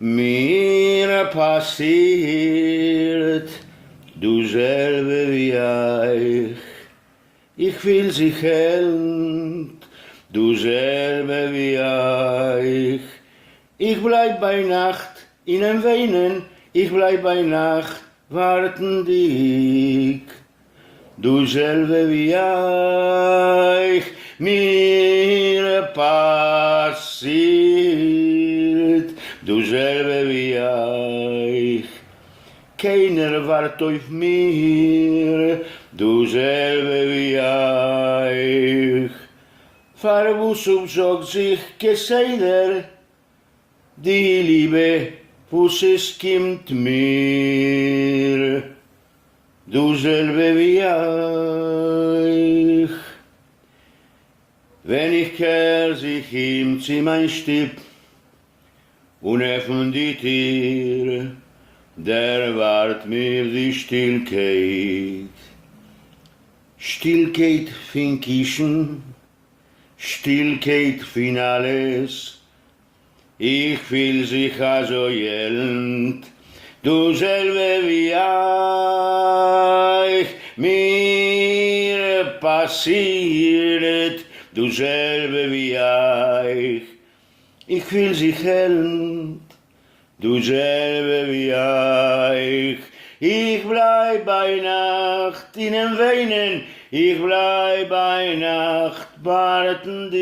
מיר פאסירט דאס זעלבע ווי אייך, איך פיל זיך עלנד דאס זעלבע ווי אייך, איך בלייב ביינאכט אינעם וויינען, איך בלייב ביינאכט ווארטנדיג דאס זעלבע ווי אייך, מיר פאסירט דאס זעלבע ווי אייך, קיינער ווארט אויף מיר דאס זעלבע ווי אייך, פארוואס אפזאגט זיך כסדר די ליבע וואס עס קומט מיר דאס זעלבע ווי אייך ווען איך קער זיך אום צו מיין שטוב און עפן די טיר דערווארט מיר די שטילקייט, שטילקייט פון קישן שטילקייט פון אלעס, איך פיל זיך אזוי עלנד, דאס זעלבע ווי אייך, מיר פאסירט דאס זעלבע ווי אייך, איך פיל זיך עלנד, דאס זעלבע ווי אייך, איך בלייב ביינאכט אינעם וויינען, איך בלייב ביינאכט ווארטנדיג,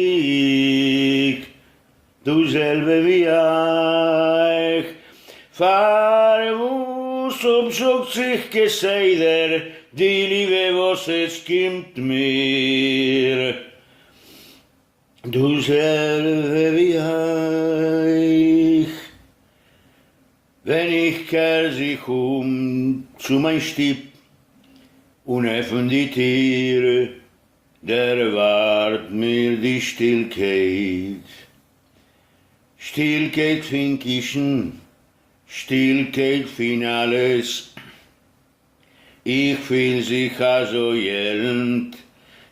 דאס זעלבע ווי אייך, פארוואס אפזאגט זיך כסדר די ליבע וואס עס קומט מיר? דאס זעלבע ווי איך, ווען איך קער זיך אום צו מיין שטוב און עפן די טיר, דערווארט מיר די שטילקייט, שטילקייט פון קישן, שטילקייט פון אלעס. איך פיל זיך אזוי עלנד,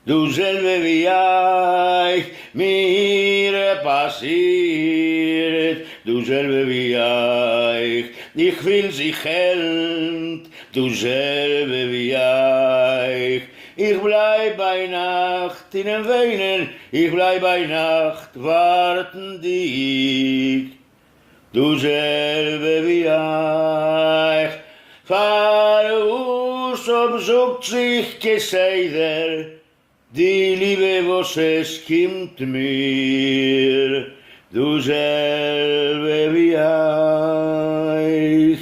דאס זעלבע ווי אייך, מיר פאסירט דאס זעלבע ווי אייך, איך פיל זיך עלנד, דאס זעלבע ווי אייך, איך בלייב ביינאכט אינעם וויינען, איך בלייב ביינאכט ווארטנדיג. דאס זעלבע ווי אייך, פארוואס אפזאגט זיך כסדר די ליבע וואס עס קומט מיר, דאס זעלבע ווי אייך,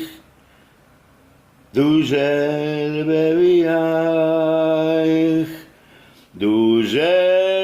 דאס זעלבע ווי אייך, דאס זעלבע.